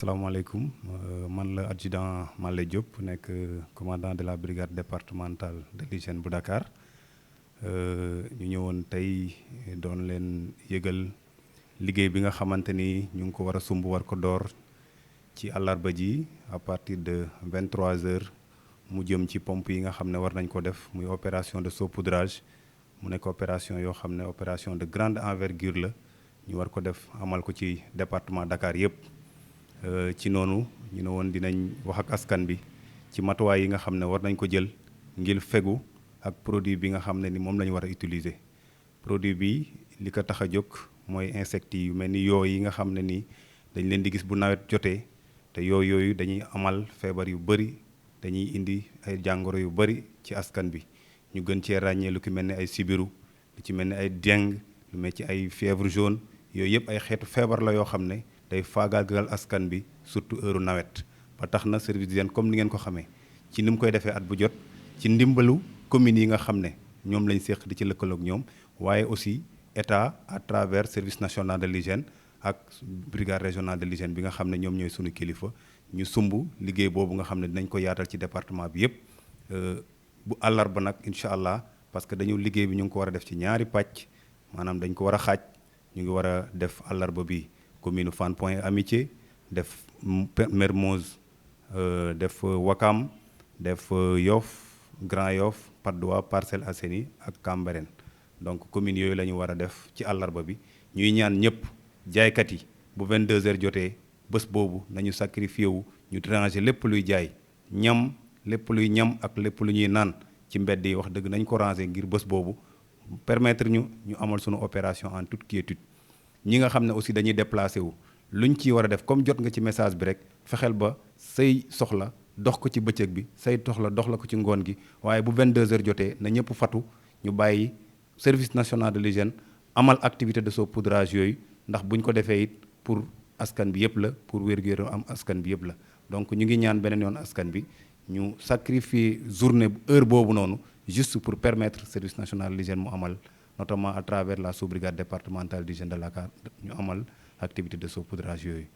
Salaamaaleykum man la adjudant Malle Diop nekk commandant de la brigade départementale de l'hygiène bu Dakar ñu ñëwoon tey doon leen yëgal liggéey bi nga xamante ni ñu ngi ko war a sumb war ko door ci àllarba ji à partir de 23h mu jëm ci pompe yi nga xam ne war nañ ko def muy opération de saupoudrage mu nekk opération yoo xam ne opération de grande envergure la ñu war ko def amal ko ci département Dakar yëpp. ci noonu ñu ne woon dinañ wax ak askan bi ci matuwaay yi nga xam ne war nañ ko jël ngir fegu ak produit bi nga xam ne ni moom la ñu war a utiliser produit bi li ko tax a jóg mooy insectes yu mel ni yoo yi nga xam ne ni dañ leen di gis bu nawet jotee te yooyu dañuy amal feebar yu bëri dañuy indi ay jàngoro yu bëri ci askan bi ñu gën cee ràññee lu ki mel ni ay sibiru lu ci mel ni ay dengue lu mel ci ay fièvre jaune yooyu yëpp ay xeetu feebar la yoo xam ne day faagaagal askan bi surtout heure nawet ba tax na service d'hygiène comme ni ngeen ko xamee ci ni mu koy defee at bu jot ci ndimbalu communes yi nga xam ne ñoom lañ séq di ci lëkkaloog ñoom waaye aussi état à travers service national de l'hygiène ak brigade régionale de l'hygiène bi nga xam ne ñoom ñooy sunu kilifa ñu sumb liggéey boobu nga xam ne dinañ ko yaatal ci département bi yëpp bu àllarba nag incha allah parce que dañu liggéey bi ñu ngi ko war a def ci ñaari pàcc maanaam dañ ko war a xaaj ñu ngi war a def àllarba bi commune Fann Point Amitié def Mermoz def Wakam def Yoff Grand Yoff Patte d'Oie Parcelles Assainies ak Cambérène donc communes yooyu la ñu war a def ci àllarba bi ñuy ñaan ñëpp jaaykat yi bu 22h jotee bés boobu nañu sacrifié wu ñu ranger lépp luy jaay ñam lépp luy ñam ak lépp lu ñuy naan ci mbedd yi wax dëgg nañ ko ranger ngir bés boobu permettre ñu amal sunu opération en toute quiétude ñi nga xam ne aussi dañuy déplacé wu luñ ciy war a def comme jot nga ci message bi rek fexeel ba say soxla dox ko ci bëccëg bi say soxla dox la ko ci ngoon gi waaye bu 22h jotee na ñëpp fatu ñu bàyyi service national de l'hygiène amal activité de saupoudrage yooyu ndax buñ ko defee it pour askan bi yëpp la pour wér-gu-yaram am askan bi yëpp la donc ñu ngi ñaan beneen yoon askan bi ñu sacrifier journée heure boobu noonu juste pour permettre service national de l'hygiène mu amal notamment à travers la sous-brigade départementale d'hygiène de Dakar ñu amal activité de saupoudrage yooyu